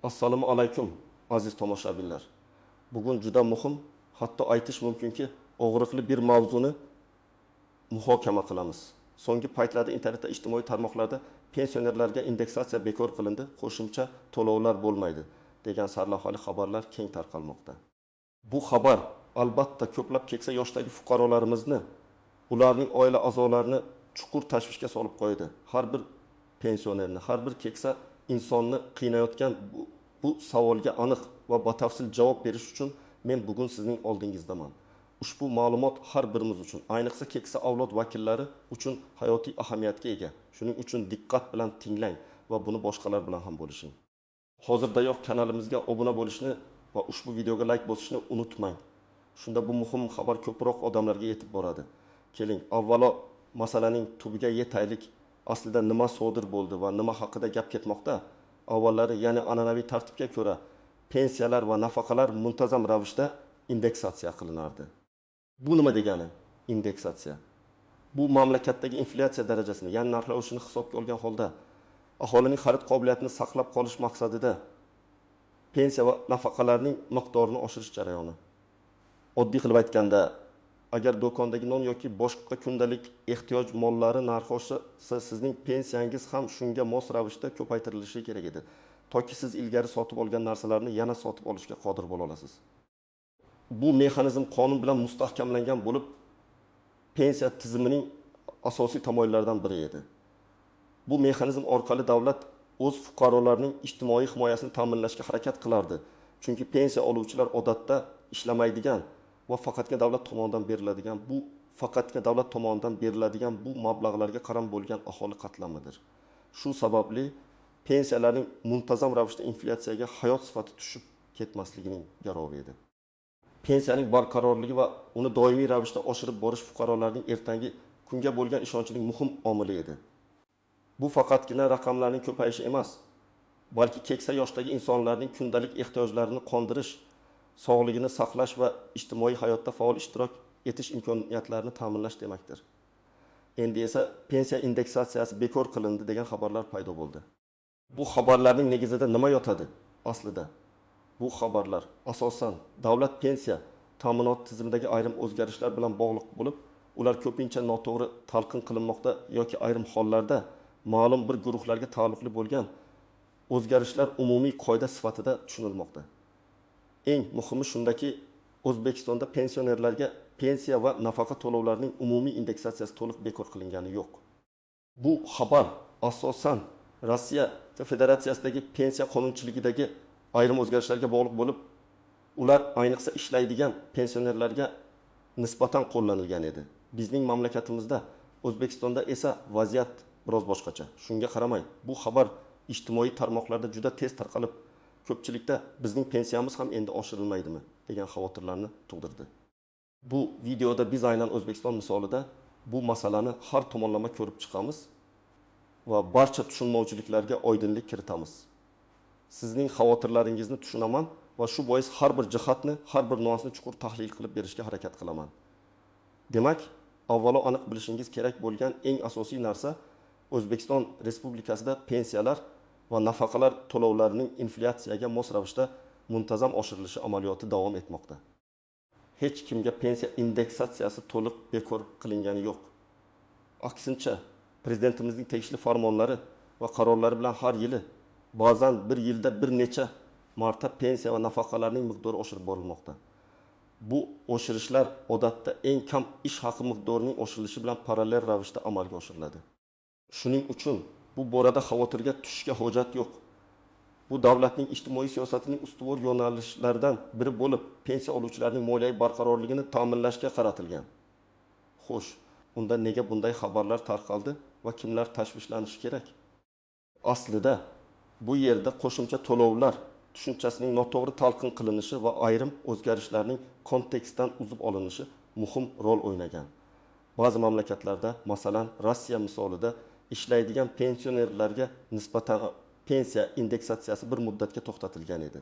Assalomu alaykum, aziz tomoshabinlar. Bugun juda muhim, hatto aytish mumkinki, og'riqli bir mavzuni muhokama qilamiz. So'nggi paytlarda internetda, ijtimoiy tarmoqlarda pensionerlarga indeksatsiya bekor qilindi, qo'shimcha to'lovlar bo'lmaydi degan sarlavhali xabarlar keng tarqalmoqda. Bu xabar albatta ko'plab keksa yoshdagi fuqarolarimizni, ularning oila a'zolarini chuqur tashvishga solib qo'ydi. Har bir pensionerni, har bir keksa insonni qiynayotgan bu savolga aniq va batafsil javob berish uchun men bugun sizning oldingizdaman. Ushbu ma'lumot har birimiz uchun, ayniqsa keksa avlod vakillari uchun hayotiy ahamiyatga ega. Shuning uchun diqqat bilan tinglang va buni boshqalar bilan ham bo'lishing. Hozirdayoq kanalimizga obuna bo'lishni va ushbu videoga like bosishni unutmang. Shunda bu muhim xabar ko'proq odamlarga yetib boradi. Keling, avvalo masalaning tubiga yetaylik. Aslida nima sodir bo'ldi va nima haqida gap ketmoqda? Avvallari, ya'ni an'anaviy tartibga ko'ra pensiyalar va nafaqalar muntazam ravishda indeksatsiya qilinardi. Bu nima degani? Indeksatsiya. Bu mamlakatdagi inflyatsiya darajasini, ya'ni narxlar o'sishini hisobga olgan holda aholining xarid qobiliyatini saqlab qolish maqsadida pensiya va nafaqalarning miqdorini oshirish jarayoni. Oddiy qilib aytganda, agar do'kondagi non yoki boshqa kundalik ehtiyoj mollari narxi oshsa, sizning pensiyangiz ham shunga mos ravishda ko'paytirilishi kerak edi, toki siz ilgari sotib olgan narsalarni yana sotib olishga qodir bo'la olasiz. Bu mexanizm qonun bilan mustahkamlangan bo'lib, pensiya tizimining asosiy tamoyillaridan biri edi. Bu mexanizm orqali davlat o'z fuqarolarining ijtimoiy himoyasini ta'minlashga harakat qilardi. Chunki pensiya oluvchilar odatda ishlamaydigan va faqatgina davlat tomonidan beriladigan bu mablag'larga qaram bo'lgan aholi qatlamidir. Shu sababli pensiyalarning muntazam ravishda inflyatsiyaga hayot sifati tushib ketmasligining garovi edi. Pensiyaning barqarorligi va uni doimiy ravishda oshirib borish fuqarolarning ertangi kunga bo'lgan ishonchining muhim omili edi. Bu faqatgina raqamlarning ko'payishi emas, balki keksa yoshdagi insonlarning kundalik ehtiyojlarini qondirish, sog'ligini saqlash va ijtimoiy hayotda faol ishtirok etish imkoniyatlarini ta'minlash demakdir. Endi esa pensiya indeksatsiyasi bekor qilindi degan xabarlar paydo bo'ldi. Bu xabarlarning negizida nima yotadi aslida? Bu xabarlar asosan davlat pensiya ta'minot tizimidagi ayrim o'zgarishlar bilan bog'liq bo'lib, ular ko'pincha noto'g'ri talqin qilinmoqda yoki ayrim hollarda ma'lum bir guruhlarga taalluqli bo'lgan o'zgarishlar umumiy qoida sifatida tushunilmoqda. Eng muhimi shundaki, O'zbekistonda pensionerlarga pensiya va nafaqa to'lovlarining umumiy indeksatsiyasi to'liq bekor qilingani yo'q. Bu xabar asosan Rossiya Federatsiyasidagi pensiya qonunchiligidagi ayrim o'zgarishlarga bog'liq bo'lib, ular ayniqsa ishlaydigan pensionerlarga nisbatan qo'llanilgan edi. Bizning mamlakatimizda, O'zbekistonda esa vaziyat biroz boshqacha. Shunga qaramay, bu xabar ijtimoiy tarmoqlarda juda tez tarqalib, ko'pchilikda bizning pensiyamiz ham endi oshirilmaydimi degan xavotirlarni tug'dirdi. Bu videoda biz aynan O'zbekiston misolida bu masalani har tomonlama ko'rib chiqamiz va barcha tushunmovchiliklarga oydinlik kiritamiz. Sizning xavotirlaringizni tushunaman va shu bois har bir jihatni, har bir nuansni chuqur tahlil qilib berishga harakat qilaman. Demak, avvalo aniq bilishingiz kerak bo'lgan eng asosiy narsa O'zbekiston Respublikasida pensiyalar va nafaqalar to'lovlarining inflyatsiyaga mos ravishda muntazam oshirilishi amaliyoti davom etmoqda. Hech kimga pensiya indeksatsiyasi to'liq bekor qilingani yo'q. Aksincha, prezidentimizning tegishli farmonlari va qarorlari bilan har yili, ba'zan bir yilda bir necha marta pensiya va nafaqalarning miqdori oshirib borilmoqda. Bu oshirishlar odatda eng kam ish haqi miqdorining oshirilishi bilan parallel ravishda amalga oshiriladi. Shuning uchun bu borada xavotirga tushishga hojat yo'q. Bu davlatning ijtimoiy siyosatining ustuvor yo'nalishlaridan biri bo'lib, pensiya oluvchilarning moliyaviy barqarorligini ta'minlashga qaratilgan. Xo'sh, unda nega bunday xabarlar tarqaldi va kimlar tashvishlanishi kerak? Aslida bu yerda qo'shimcha to'lovlar tushunchasining noto'g'ri talqin qilinishi va ayrim o'zgarishlarning kontekstdan uzib olinishi muhim rol o'ynagan. Ba'zi mamlakatlarda, masalan, Rossiya misolida ishlaydigan pensionerlarga nisbatan pensiya indeksatsiyasi bir muddatga to'xtatilgan edi.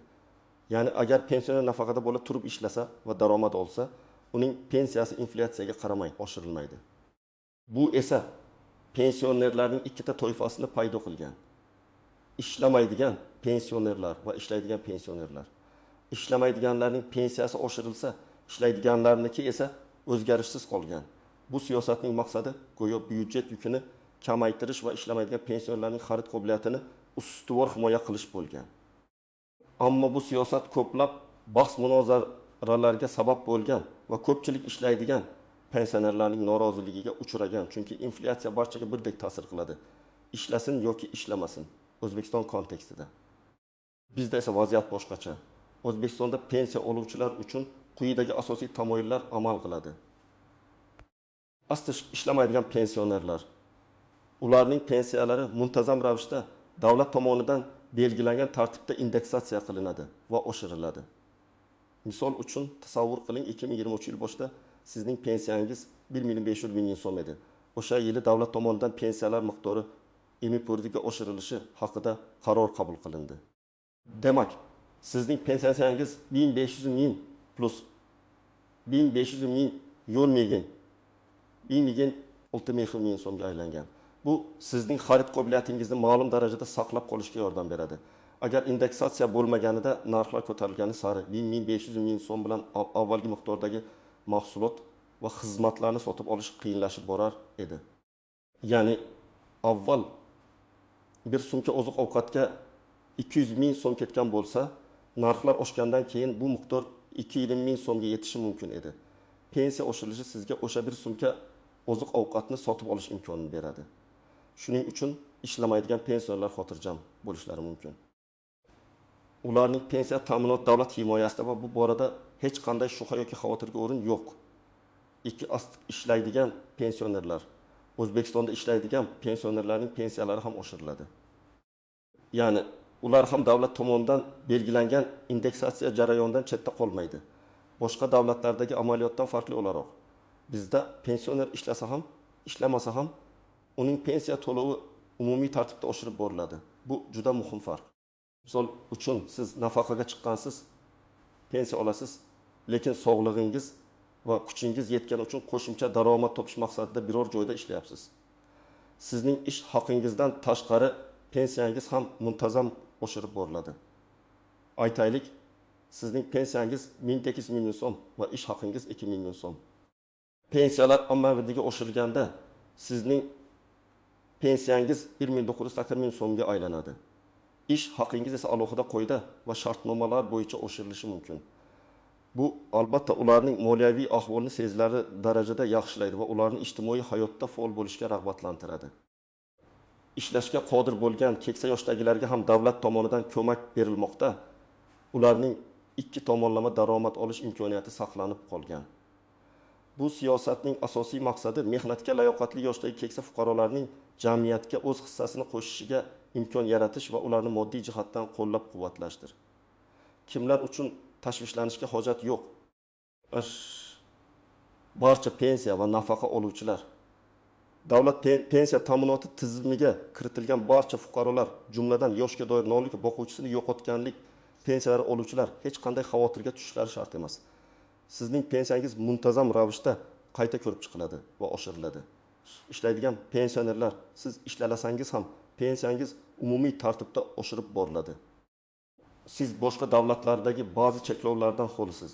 Ya'ni agar pensioner nafaqada bo'la turib ishlasa va daromad olsa, uning pensiyasi inflyatsiyaga qaramay oshirilmaydi. Bu esa pensionerlarning ikkita toifasini paydo qilgan. Ishlamaydigan pensionerlar va ishlaydigan pensionerlar. Ishlamaydiganlarning pensiyasi oshirilsa, ishlaydiganlarniki esa o'zgarishsiz qolgan. Bu siyosatning maqsadi go'yo byudjet yukini kamaytirish va ishlamaydigan pensionerlarning xarid qobiliyatini ustuvor himoya qilish bo'lgan. Ammo bu siyosat ko'plab bahs munozaralarga sabab bo'lgan va ko'pchilik ishlaydigan pensionerlarning noroziligiga uchragan, chunki inflyatsiya barchaga birdek ta'sir qiladi. Ishlasin yoki ishlamasin, O'zbekiston kontekstida. Bizda esa vaziyat boshqacha. O'zbekistonda pensiya oluvchilar uchun quyidagi asosiy tamoyillar amal qiladi. Asli ishlamaydigan pensionerlar, ularning pensiyalari muntazam ravishda davlat tomonidan belgilangan tartibda indeksatsiya qilinadi va oshiriladi. Misol uchun tasavvur qiling, 2023 yil boshida sizning pensiyangiz 1 500 ming so'm edi. O'sha yili davlat tomonidan pensiyalar miqdori IMPRga oshirilishi haqida qaror qabul qilindi. Demak, sizning pensiyangiz 1500 ming plus 1500 ming yo'lmegen 1000 6 ming so'mga aylangan. Bu sizning xarid qobiliyatingizni ma'lum darajada saqlab qolishga yordam beradi. Agar indeksatsiya bo'lmaganida narxlar ko'tarilgani sari 1500 ming so'm bilan avvalgi miqdordagi mahsulot va xizmatlarni sotib olish qiyinlashib borar edi. Ya'ni avval bir sumka oziq-ovqatga 200 ming so'm ketgan bo'lsa, narxlar oshgandan keyin bu miqdor 2,5 ming so'mga yetishi mumkin edi. Pensiya oshirilishi sizga o'sha bir sumka oziq-ovqatni sotib olish imkonini beradi. Shuning uchun ishlamaydigan pensionerlar xotirjam bo'lishlari mumkin. Ularning pensiya ta'minoti davlat himoyasida va bu borada hech qanday shubha yoki xavotirga o'rin yo'q. Ikki ishlaydigan pensionerlar, O'zbekistonda ishlaydigan pensionerlarning pensiyalari ham oshiriladi. Ya'ni ular ham davlat tomonidan belgilangan indeksatsiya jarayonidan chetda qolmaydi. Boshqa davlatlardagi amaliyotdan farqli o'laroq, bizda pensioner ishlasa ham, ishlamasa ham uning pensiya to'lovi umumiy tartibda oshirib boriladi. Bu juda muhim farq. Misol uchun siz nafaqaga chiqqansiz, pensiya olasiz, lekin sog'lig'ingiz va kuchingiz yetgani uchun qo'shimcha daromad topish maqsadida biror joyda ishlayapsiz. Sizning ish haqingizdan tashqari pensiyangiz ham muntazam oshirib boriladi. Aytaylik, sizning pensiyangiz 1800 ming so'm va ish haqingiz 2000 ming so'm. Pensiyalar ommaviyligi oshirilganda sizning pensiyangiz 1980 ming so'mga aylanadi. Ish haqingiz esa alohida qoida va shartnomalar bo'yicha oshirilishi mumkin. Bu albatta ularning moliyaviy ahvolini sezilarli darajada yaxshilaydi va ularni ijtimoiy hayotda faol bo'lishga rag'batlantiradi. Ishlashga qodir bo'lgan keksa yoshdagilarga ham davlat tomonidan ko'mak berilmoqda. Ularning ikki tomonlama daromad olish imkoniyati saqlanib qolgan. Bu siyosatning asosiy maqsadi mehnatga layoqatli yoshdagi keksa fuqarolarning jamiyatga o'z hissasini qo'shishiga imkon yaratish va ularni moddiy jihatdan qo'llab-quvvatlashdir. Kimlar uchun tashvishlanishga hojat yo'q? Barcha pensiya va nafaqa oluvchilar, davlat pensiya ta'minoti tizimiga kiritilgan barcha fuqarolar, jumladan yoshga doir nolik boquvchisini yo'qotganlik pensiyalari oluvchilar hech qanday xavotirga tushishlari shart emas. Sizning pensiyangiz muntazam ravishda qayta ko'rib chiqiladi va oshiriladi. Ishlaydigan pensionerlar, siz ishlalasangiz ham pensiyangiz umumiy tartibda oshirib boriladi. Siz boshqa davlatlardagi ba'zi cheklovlardan xolisiz.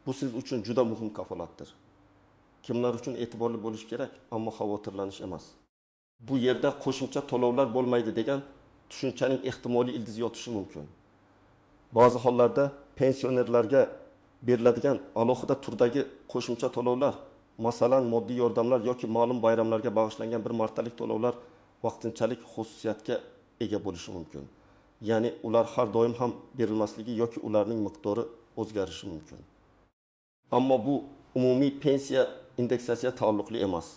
Bu siz uchun juda muhim kafolatdir. Kimlar uchun e'tiborli bo'lish kerak, ammo xavotirlanish emas. Bu yerda qo'shimcha to'lovlar bo'lmaydi degan tushunchaning ehtimoliy ildizi yotishi mumkin. Ba'zi hollarda pensionerlarga beriladigan alohida turdagi qo'shimcha to'lovlar, masalan, moddiy yordamlar yoki ma'lum bayramlarga bag'ishlangan bir martalik to'lovlar vaqtinchalik xususiyatga ega bo'lishi mumkin. Ya'ni ular har doim ham berilmasligi yoki ularning miqdori o'zgarishi mumkin. Ammo bu umumiy pensiya indeksatsiya taalluqli emas.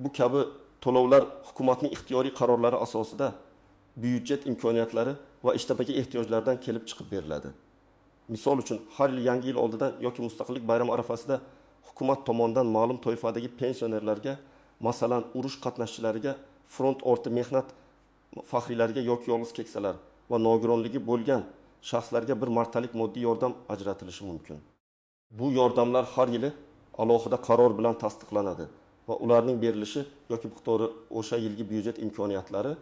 Bu kabi to'lovlar hukumatning ixtiyoriy qarorlari asosida byudjet imkoniyatlari va ijtimoiy ehtiyojlardan kelib chiqib beriladi. Misol uchun, har yil yangi yil oldidan yoki mustaqillik bayrami arafasida hukumat tomonidan ma'lum toifadagi pensionerlarga, masalan, urush qatnashchilariga, front orti mehnat faxriylariga yoki yolg'iz keksalar va nogironligi bo'lgan shaxslarga bir martalik moddiy yordam ajratilishi mumkin. Bu yordamlar har yili alohida qaror bilan tasdiqlanadi va ularning berilishi yoki miqdori o'sha yilgi byudjet imkoniyatlari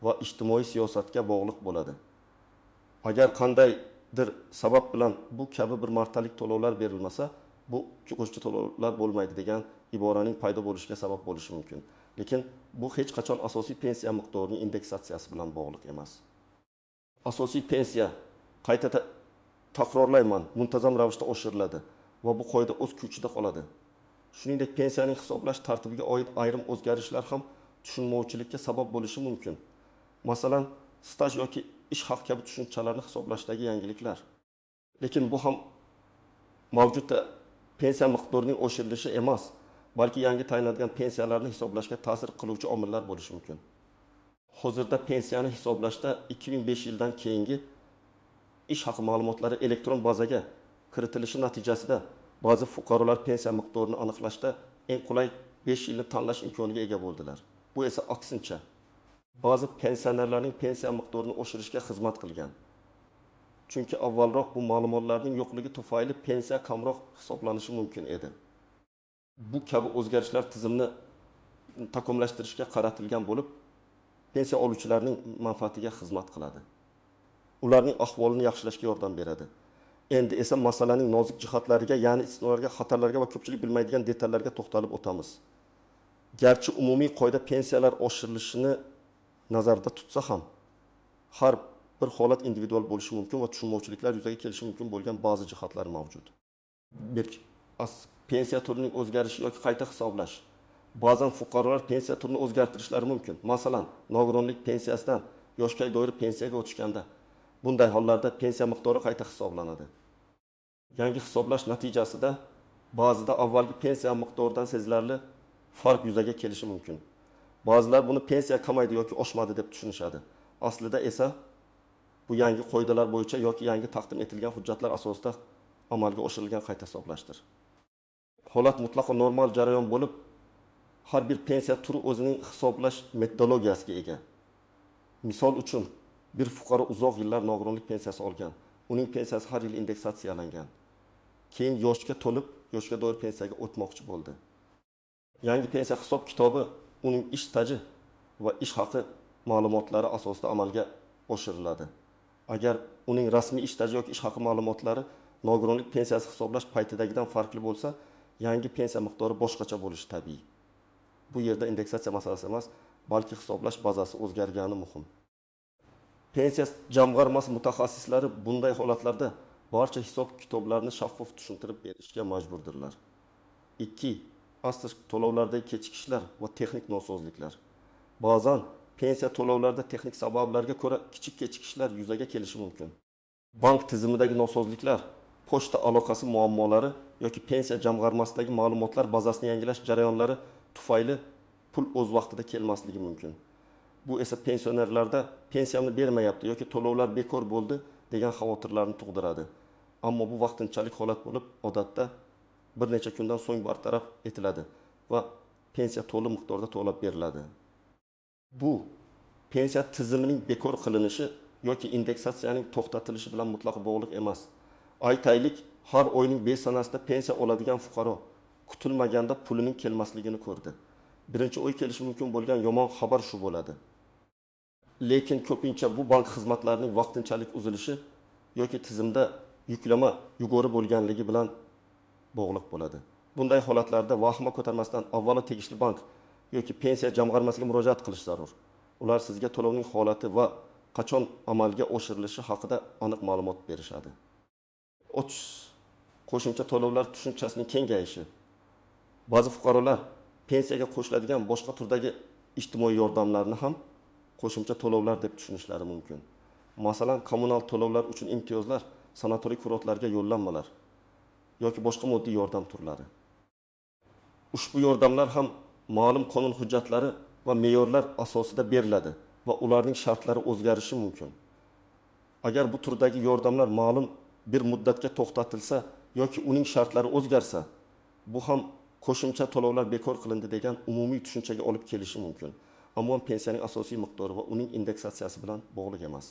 va ijtimoiy siyosatga bog'liq bo'ladi. Agar qandaydir sabab bilan bu kabi bir martalik to'lovlar berilmasa, bu qo'shimcha to'lovlar bo'lmaydi degan iboraning paydo bo'lishiga sabab bo'lishi mumkin. Lekin bu hech qachon asosiy pensiya miqdorining indeksatsiyasi bilan bog'liq emas. Asosiy pensiya, qayta takrorlayman, muntazam ravishda oshiriladi va bu qoida o'z kuchida qoladi. Shuningdek, pensiyaning hisoblash tartibiga oid ayrim o'zgarishlar ham tushunmovchilikka sabab bo'lishi mumkin. Masalan, staj yoki ish haqi kabi tushunchalarni hisoblashdagi yangiliklar. Lekin bu ham mavjud pensiya miqdorining oshirilishi emas, balki yangi tayinlanadigan pensiyalarni hisoblashga ta'sir qiluvchi omillar bo'lishi mumkin. Hozirda pensiyani hisoblashda 2005 yildan keyingi ish haqi ma'lumotlari elektron bazaga kiritilishi natijasida ba'zi fuqarolar pensiya miqdorini aniqlashda eng qulay 5 yilni tanlash imkoniga ega bo'ldilar. Bu esa aksincha ba'zi pensionerlarning pensiya miqdorini oshirishga xizmat qilgan. Chunki avvalroq bu ma'lumotlarning yo'qligi tufayli pensiya kamroq hisoblanishi mumkin edi. Bu kabi o'zgarishlar tizimni takomillashtirishga qaratilgan bo'lib, pensiya oluvchilarning manfaatiga xizmat qiladi. Ularning ahvolini yaxshilashga yordam beradi. Endi esa masalaning nozik jihatlariga, ya'ni istisnolarga, xatarlarga va ko'pchilik bilmaydigan detallarga to'xtalib o'tamiz. Garchi umumiy qoida pensiyalar oshirilishini nazarda tutsa ham, har bir holat individual bo'lishi mumkin va tushunmovchiliklar yuzaga kelishi mumkin bo'lgan ba'zi jihatlar mavjud. Pensiya turining o'zgarishi yoki qayta hisoblash. Ba'zan fuqarolar pensiya turini o'zgartirishlari mumkin. Masalan, nogironlik pensiyasidan yoshga doir pensiyaga o'tishganda bunday hollarda pensiya miqdori qayta hisoblanadi. Yangi hisoblash natijasida ba'zida avvalgi pensiya miqdoridan sezilarli farq yuzaga kelishi mumkin. Ba'zilar buni pensiya kamaydi yoki oshmadi deb tushunishadi. Aslida esa bu yangi qoidalar bo'yicha yoki yangi taqdim etilgan hujjatlar asosida amalga oshirilgan qayta hisoblashdir. Holat mutlaqo normal jarayon bo'lib, har bir pensiya turi o'zining hisoblash metodologiyasiga ega. Misol uchun, bir fuqaro uzoq yillar nogironlik pensiyasi olgan. Uning pensiyasi har yil indeksatsiyalangan. Keyin yoshga to'lib, yoshga doir pensiyaga o'tmoqchi bo'ldi. Yangi pensiya hisob kitobi uning ish staji va ish haqi ma'lumotlari asosida amalga oshiriladi. Agar uning rasmiy ish staji yoki ish haqi ma'lumotlari nogironlik pensiyasi hisoblash paytidagidan farqli bo'lsa, yangi pensiya miqdori boshqacha bo'lishi tabiiy. Bu yerda indeksatsiya masalasi emas, balki hisoblash bazasi o'zgargani muhim. Pensiya jamg'armasi mutaxassislari bunday holatlarda barcha hisob-kitoblarni shaffof tushuntirib berishga majburdirlar. 2. Asr to'lovlardagi kechikishlar va texnik nosozliklar. Ba'zan pensiya to'lovlarida texnik sabablarga ko'ra kichik kechikishlar yuzaga kelishi mumkin. Bank tizimidagi nosozliklar, pochta aloqasi muammolari yoki pensiya jamg'armasidagi ma'lumotlar bazasini yangilash jarayonlari tufayli pul o'z vaqtida kelmasligi mumkin. Bu esa pensionerlarda pensiyamni bermayapti yoki to'lovlar bekor bo'ldi degan xavotirlarni tug'diradi. Ammo bu vaqtinchalik holat bo'lib, odatda bir necha kundan so'ng bartaraf etiladi va pensiya to'liq miqdorda to'lab beriladi. Bu pensiya tizimining bekor qilinishi yoki indeksatsiyaning to'xtatilishi bilan mutlaq bog'liq emas. Aytaylik, har oyning 5 sanasida pensiya oladigan fuqaro kutilmaganda pulining kelmasligini ko'rdi. Birinchi oy kelishi mumkin bo'lgan yomon xabar shu bo'ladi. Lekin ko'pincha bu bank xizmatlarining vaqtinchalik uzilishi yoki tizimda yuklama yuqori bo'lganligi bilan bog'liq bo'ladi. Bunday holatlarda vahima ko'tarmasdan avvalo tegishli bank yoki pensiya jamg'armasiga murojaat qilish zarur. Ular sizga to'lovning holati va qachon amalga oshirilishi haqida aniq ma'lumot berishadi. 3. Qo'shimcha to'lovlar tushunchasining kengayishi. Ba'zi fuqarolar pensiyaga qo'shiladigan boshqa turdagi ijtimoiy yordamlarni ham qo'shimcha to'lovlar deb tushunishlari mumkin. Masalan, kommunal to'lovlar uchun imtiyozlar, sanatoriy kurortlarga yo'llanmalar yoki boshqa moddiy yordam turlari. Ushbu yordamlar ham ma'lum qonun hujjatlari va me'yorlar asosida beriladi va ularning shartlari o'zgarishi mumkin. Agar bu turdagi yordamlar ma'lum bir muddatga to'xtatilsa yoki uning shartlari o'zgarsa, bu ham qo'shimcha to'lovlar bekor qilindi degan umumiy tushunchaga olib kelishi mumkin. Ammo pensiyaning asosiy miqdori va uning indeksatsiyasi bilan bog'liq emas.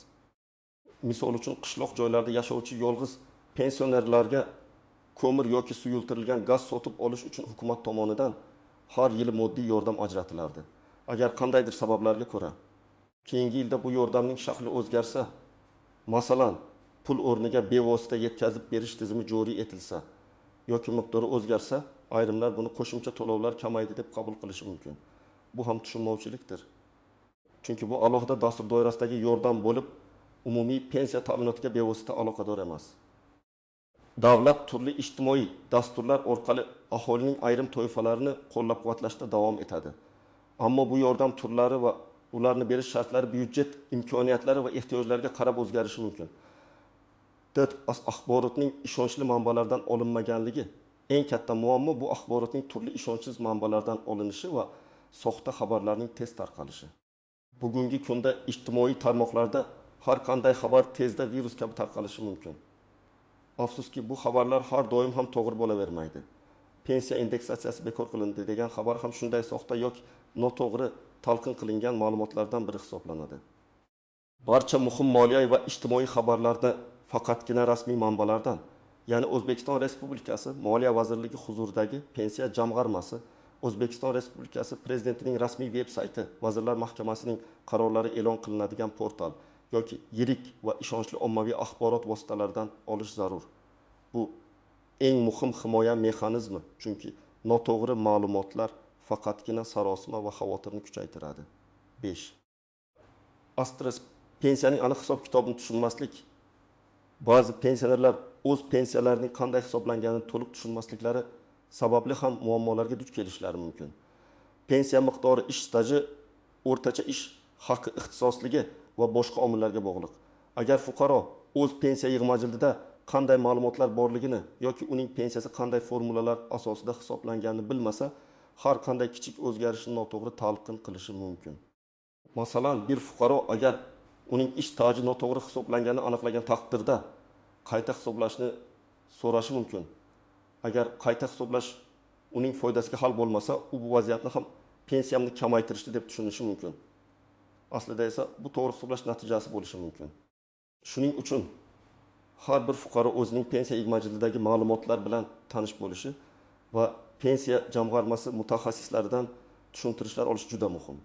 Misol uchun, qishloq joylarda yashovchi yolg'iz pensionerlarga ko'mir yoki suyultirilgan gaz sotib olish uchun hukumat tomonidan har yili moddiy yordam ajratilardi. Agar qandaydir sabablarga ko'ra keyingi yilda bu yordamning shakli o'zgarsa, Masalan, pul o'rniga bevosita yetkazib berish tizimi joriy etilsa yoki miqdori o'zgarsa, ayrimlar buni qo'shimcha to'lovlar kamaydi deb qabul qilishi mumkin. Bu ham tushunmovchilikdir. Chunki bu alohida dastur doirasidagi yordam bo'lib, umumiy pensiya ta'minotiga bevosita aloqador emas. Davlat turli ijtimoiy dasturlar orqali aholining ayrim toifalarini qo'llab-quvvatlashda davom etadi. Ammo bu yordam turlari va ularni berish shartlari byudjet imkoniyatlari va ehtiyojlarga qarab o'zgarishi mumkin. 4. Axborotning ishonchli manbalardan olinmaganligi. Eng katta muammo bu axborotning turli ishonchsiz manbalardan olinishi va soxta xabarlarning tez tarqalishi. Bugungi kunda ijtimoiy tarmoqlarda har qanday xabar tezda virus kabi tarqalishi mumkin. Afsuski, bu xabarlar har doim ham to'g'ri bo'lavermaydi. Pensiya indeksatsiyasi bekor qilindi degan xabar ham shunday soxta yoki noto'g'ri talqin qilingan ma'lumotlardan biri hisoblanadi. Barcha muhim moliyaviy va ijtimoiy xabarlarni faqatgina rasmiy manbalardan, ya'ni O'zbekiston Respublikasi Moliya vazirligi huzuridagi Pensiya jamg'armasi, O'zbekiston Respublikasi Prezidentining rasmiy veb-sayti, Vazirlar Mahkamasining qarorlari e'lon qilinadigan portal yoki yirik va ishonchli ommaviy axborot vositalaridan olish zarur. Bu eng muhim himoya mexanizmi, chunki noto'g'ri ma'lumotlar faqatgina sarosima va xavotirni kuchaytiradi. 5. Asterisk, pensiyaning aniq hisob-kitobini tushunmaslik. Ba'zi pensionerlar o'z pensiyalarining qanday hisoblanganini to'liq tushunmasliklari sababli ham muammolarga duch kelishlari mumkin. Pensiya miqdori ish staji, o'rtacha ish haqi, ixtisosligi va boshqa omillarga bog'liq. Agar fuqaro o'z pensiya yig'ma jildida qanday ma'lumotlar borligini yoki uning pensiyasi qanday formulalar asosida hisoblanganini bilmasa, har qanday kichik o'zgarishni noto'g'ri talqin qilishi mumkin. Masalan, bir fuqaro agar uning ish staji noto'g'ri hisoblanganini aniqlagan taqdirda qayta hisoblashni so'rashi mumkin. Agar qayta hisoblash uning foydasiga hal bo'lmasa, u bu vaziyatni ham pensiyamni kamaytirishdi deb tushunishi mumkin. Aslida esa bu to'g'ri hisoblash natijasi bo'lishi mumkin. Shuning uchun har bir fuqaro o'zining pensiya yig'ma jildidagi ma'lumotlar bilan tanish bo'lishi va pensiya jamg'armasi mutaxassislaridan tushuntirishlar olish juda muhim.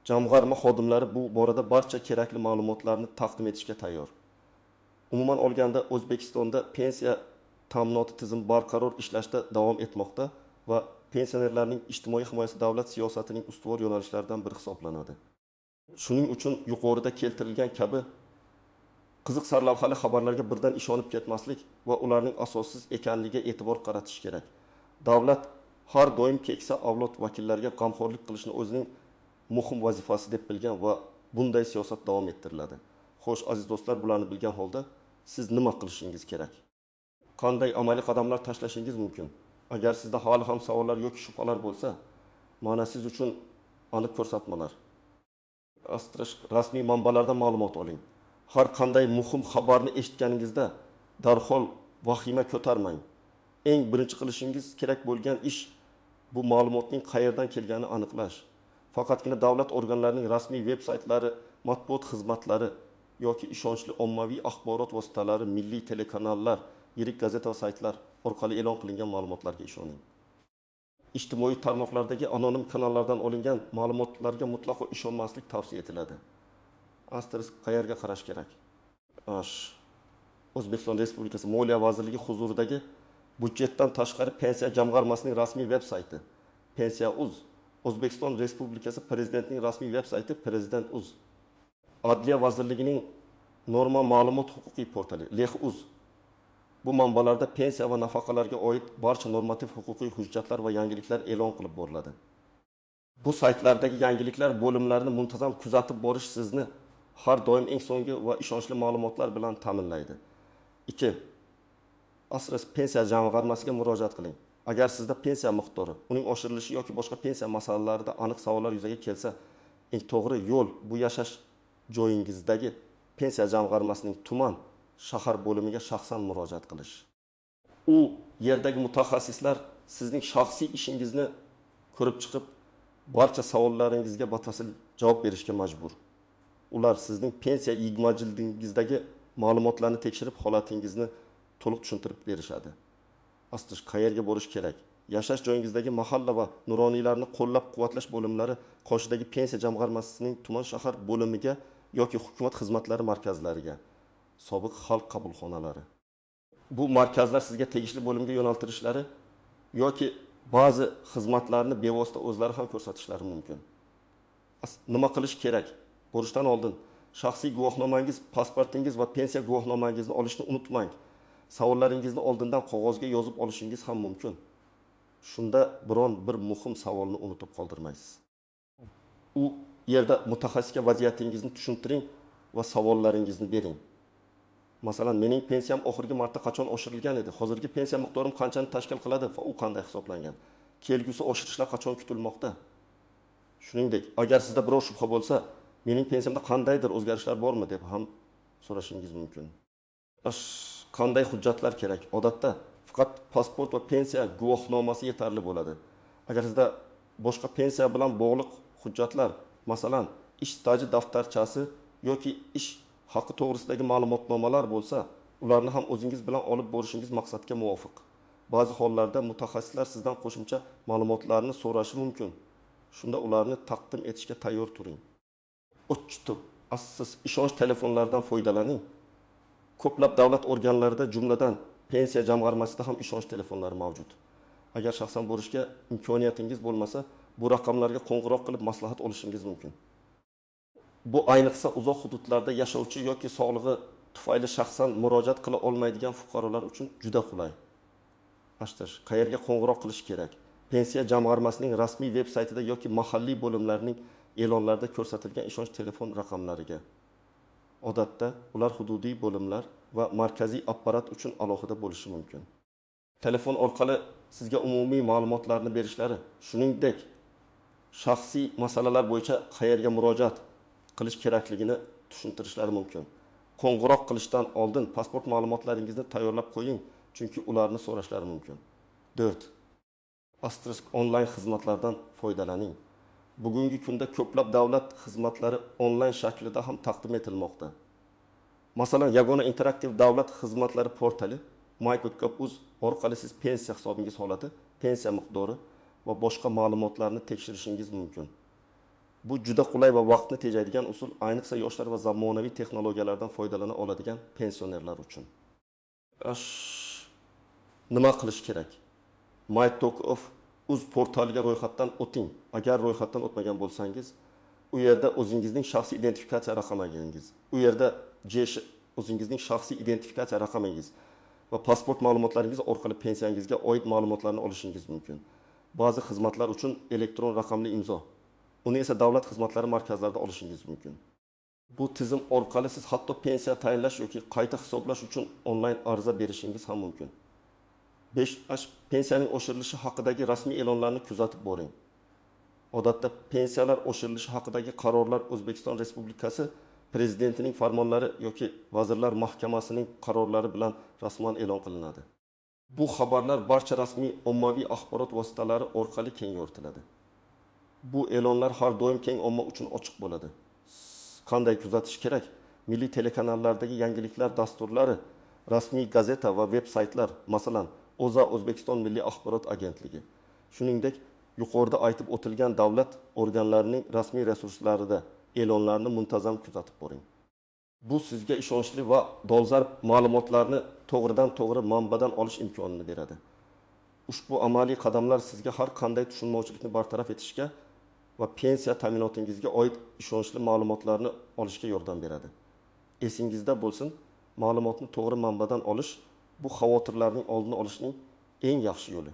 Jamg'arma xodimlari bu borada barcha kerakli ma'lumotlarni taqdim etishga tayyor. Umuman olganda, O'zbekistonda pensiya ta'minoti tizimi barqaror ishlashda davom etmoqda va pensionerlarning ijtimoiy himoyasi davlat siyosatining ustuvor yo'nalishlaridan biri hisoblanadi. Shuning uchun yuqorida keltirilgan kabi qiziq sarlavhali xabarlarga birdan ishonib ketmaslik va ularning asossiz ekanligiga e'tibor qaratish kerak. Davlat har doim keksa avlod vakillariga g'amxo'rlik qilishni o'zining muhim vazifasi deb bilgan va bunday siyosat davom ettiriladi. Xo'sh, aziz do'stlar, bularni bilgan holda siz nima qilishingiz kerak? Qanday amaliy qadamlar tashlashingiz mumkin? Agar sizda hali ham savollar yoki shubhalar bo'lsa, mana siz uchun aniq ko'rsatmalar. Asterisk, rasmiy manbalardan ma'lumot oling. Har qanday muhim xabarni eshitganingizda darhol vahima ko'tarmang. Eng birinchi qilishingiz kerak bo'lgan ish bu ma'lumotning qayerdan kelganini aniqlash. Faqatgina davlat organlarining rasmiy veb-saytlari, matbuot xizmatlari yoki ishonchli ommaviy axborot vositalari, milliy telekanallar, yirik gazeta va saytlar orqali e'lon qilingan ma'lumotlarga ishoning. Ijtimoiy tarmoqlardagi anonim kanallardan olingan ma'lumotlarga mutlaqo ishonmaslik tavsiya etiladi. Asterisk, qayerga qarash kerak? O'zbekiston Respublikasi Moliya vazirligi huzuridagi byudjetdan tashqari pensiya jamg'armasining rasmiy veb-sayti Pensiya.uz, O'zbekiston Respublikasi Prezidentining rasmiy veb-sayti Prezident.uz, Adliya vazirligining norma ma'lumot huquqiy portali Leh.uz. Bu manbalarda pensiya va nafaqalarga oid barcha normativ huquqiy hujjatlar va yangiliklar e'lon qilib boriladi. Bu saytlardagi yangiliklar bo'limlarini muntazam kuzatib borish sizni har doim eng so'nggi va ishonchli ma'lumotlar bilan ta'minlaydi. 2. Asterisk, pensiya jamg'armasiga murojaat qiling. Agar sizda pensiya miqdori, uning oshirilishi yoki boshqa pensiya masalalarida aniq savollar yuzaga kelsa, eng to'g'ri yo'l bu yashash joyingizdagi pensiya jamg'armasining tuman, shahar bo'limiga shaxsan murojaat qilish. U yerdagi mutaxassislar sizning shaxsiy ishingizni ko'rib chiqib, barcha savollaringizga batafsil javob berishga majbur. Ular sizning pensiya yig'ma jildingizdagi ma'lumotlarni tekshirib, holatingizni to'liq tushuntirib berishadi. Asterisk, qayerga borish kerak? Yashash joyingizdagi mahalla va nuroniylarni qo'llab-quvvatlash bo'limlari qoshidagi pensiya jamg'armasining tuman shahar bo'limiga yoki hukumat xizmatlari markazlariga. sobiq xalq qabulxonalari. Bu markazlar sizga tegishli bo'limga yo'naltirishlari yoki ba'zi xizmatlarni bevosita o'zlari ham ko'rsatishlari mumkin. Nima qilish kerak? Borishdan oldin shaxsiy guvohnomangiz, pasportingiz va pensiya guvohnomangizni olishni unutmang. Savollaringizni oldindan qog'ozga yozib olishingiz ham mumkin. Shunda biron bir muhim savolni unutib qoldirmaysiz. U yerda mutaxassisga vaziyatingizni tushuntiring va savollaringizni bering. Masalan, mening pensiyam oxirgi marta qachon oshirilgan edi? Hozirgi pensiya miqdorim qanchani tashkil qiladi va u qanday hisoblangan? Kelgusi oshirishlar qachon kutilmoqda? Shuningdek, agar sizda biror shubha bo'lsa, mening pensiyamda qandaydir o'zgarishlar bormi deb ham so'rashingiz mumkin. Qanday hujjatlar kerak? Odatda faqat pasport va pensiya guvohnomasi yetarli bo'ladi. Agar sizda boshqa pensiya bilan bog'liq hujjatlar, masalan, ish staji daftarchasi yoki ish haqi to'g'risidagi ma'lumotnomalar bo'lsa, ularni ham o'zingiz bilan olib borishingiz maqsadga muvofiq. Ba'zi hollarda mutaxassislar sizdan qo'shimcha ma'lumotlarni so'rashi mumkin. Shunda ularni taqdim etishga tayyor turing. Siz ishonch telefonlaridan foydalaning. Ko'plab davlat organlarida, jumladan pensiya jamg'armasida ham ishonch telefonlari mavjud. Agar shaxsan borishga imkoniyatingiz bo'lmasa, bu raqamlarga qo'ng'iroq qilib maslahat olishingiz mumkin. Bu ayniqsa uzoq hududlarda yashovchi yoki sog'lig'i tufayli shaxsan murojaat qila olmaydigan fuqarolar uchun juda qulay. Qayerga qo'ng'iroq qilish kerak? Pensiya jamg'armasining rasmiy veb saytida yoki mahalliy bo'limlarning e'lonlarida ko'rsatilgan ishonch telefon raqamlariga. Odatda ular hududiy bo'limlar va markaziy apparat uchun alohida bo'lishi mumkin. Telefon orqali sizga umumiy ma'lumotlarni berishlari, shuningdek, shaxsiy masalalar bo'yicha qayerga murojaat qilish kerakligini tushuntirishlari mumkin. Qo'ng'iroq qilishdan oldin pasport ma'lumotlaringizni tayyorlab qo'ying, chunki ularni so'rashlari mumkin. 4. Onlayn xizmatlardan foydalaning. Bugungi kunda ko'plab davlat xizmatlari onlayn shaklida ham taqdim etilmoqda. Masalan, yagona interaktiv davlat xizmatlari portali my.gov.uz orqali siz pensiya hisobingiz holati, pensiya miqdori va boshqa ma'lumotlarni tekshirishingiz mumkin. Bu juda qulay va vaqtni tejaydigan usul, ayniqsa yoshlar va zamonaviy texnologiyalardan foydalana oladigan pensionerlar uchun. Nima qilish kerak? My.gov.uz portaliga ro'yxatdan o'ting. Agar ro'yxatdan o'tmagan bo'lsangiz, u yerda o'zingizning shaxsiy identifikatsiya raqamingiz, u yerda o'zingizning shaxsiy identifikatsiya raqamingiz va pasport ma'lumotlaringiz orqali pensiyangizga oid ma'lumotlarni olishingiz mumkin. Ba'zi xizmatlar uchun elektron raqamli imzo, uni esa davlat xizmatlari markazlarida olishingiz mumkin. Bu tizim orqali siz hatto pensiya tayinlash yoki qayta hisoblash uchun onlayn ariza berishingiz ham mumkin. 5. Pensiyaning oshirilishi haqidagi rasmiy e'lonlarni kuzatib boring. Odatda pensiyalar oshirilishi haqidagi qarorlar O'zbekiston Respublikasi Prezidentining farmonlari yoki Vazirlar Mahkamasining qarorlari bilan rasman e'lon qilinadi. Bu xabarlar barcha rasmiy ommaviy axborot vositalari orqali keng yoritiladi. Bu e'lonlar har doim keng omma uchun ochiq bo'ladi. Qanday kuzatish kerak? Milliy telekanallardagi yangiliklar dasturlari, rasmiy gazeta va veb saytlar, masalan, O'zA O'zbekiston Milliy axborot agentligi. Shuningdek, yuqorida aytib o'tilgan davlat organlarining rasmiy resurslarida e'lonlarni muntazam kuzatib boring. Bu sizga ishonchli va dolzarb ma'lumotlarni to'g'ridan-to'g'ri manbadan olish imkonini beradi. Ushbu amaliy qadamlar sizga har qanday tushunmovchilikni bartaraf etishga va pensiya ta'minotingizga oid ishonchli ma'lumotlarni olishga yordam beradi. Esingizda bo'lsin, ma'lumotni to'g'ri manbadan olish bu xavotirlarning oldini olishning eng yaxshi yo'li.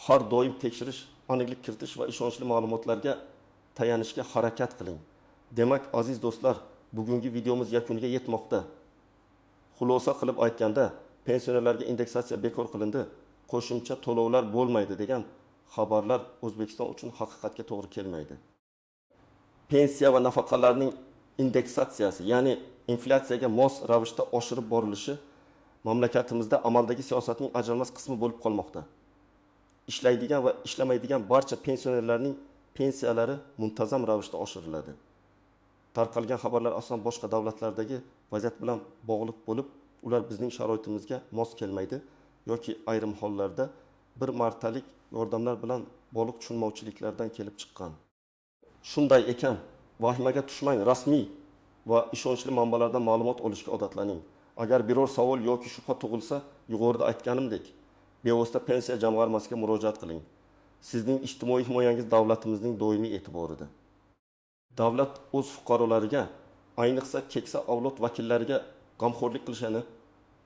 Har doim tekshirish, aniqlik kiritish va ishonchli ma'lumotlarga tayanishga harakat qiling. Demak, aziz do'stlar, bugungi videomiz yakuniga yetmoqda. Xulosa qilib aytganda, pensionerlarga indeksatsiya bekor qilindi, qo'shimcha to'lovlar bo'lmaydi degan xabarlar O'zbekiston uchun haqiqatga to'g'ri kelmaydi. Pensiya va nafaqalarning indeksatsiyasi, ya'ni inflyatsiyaga mos ravishda oshirib borilishi mamlakatimizda amaldagi siyosatning ajralmas qismi bo'lib qolmoqda. Ishlaydigan va ishlamaydigan barcha pensionerlarning pensiyalari muntazam ravishda oshiriladi. Tarqalgan xabarlar asosan boshqa davlatlardagi vaziyat bilan bog'liq bo'lib, ular bizning sharoitimizga mos kelmaydi yoki ayrim hollarda bir martalik yordamlar bilan bog'liq tushunmovchiliklardan kelib chiqqan. Shunday ekan, vahimaga tushmang, rasmiy va ishonchli manbalardan ma'lumot olishga odatlaning. Agar biror savol yoki shubha tug'ilsa, yuqorida aytganimdek, bevosita Pensiya jamg'armasiga murojaat qiling. Sizning ijtimoiy himoyangiz davlatimizning doimiy e'tiborida. Davlat o'z fuqarolariga, ayniqsa keksa avlod vakillariga g'amxo'rlik qilishini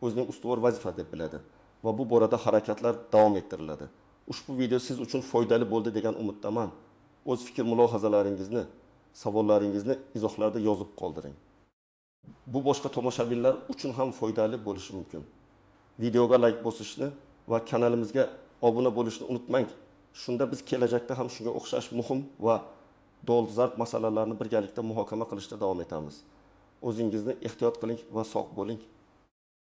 o'zining ustuvor vazifasi deb biladi va bu borada harakatlar davom ettiriladi. Ushbu video siz uchun foydali bo'ldi degan umiddaman. O'z fikr mulohazalaringizni, savollaringizni izohlarda yozib qoldiring. Bu boshqa tomoshabinlar uchun ham foydali bo'lishi mumkin. Videoga layk bosishni va kanalimizga obuna bo'lishni unutmang. Shunda biz kelajakda ham shunga o'xshash muhim va dolzarb masalalarni birgalikda muhokama qilishda davom etamiz. O'zingizni ehtiyot qiling va sog' bo'ling.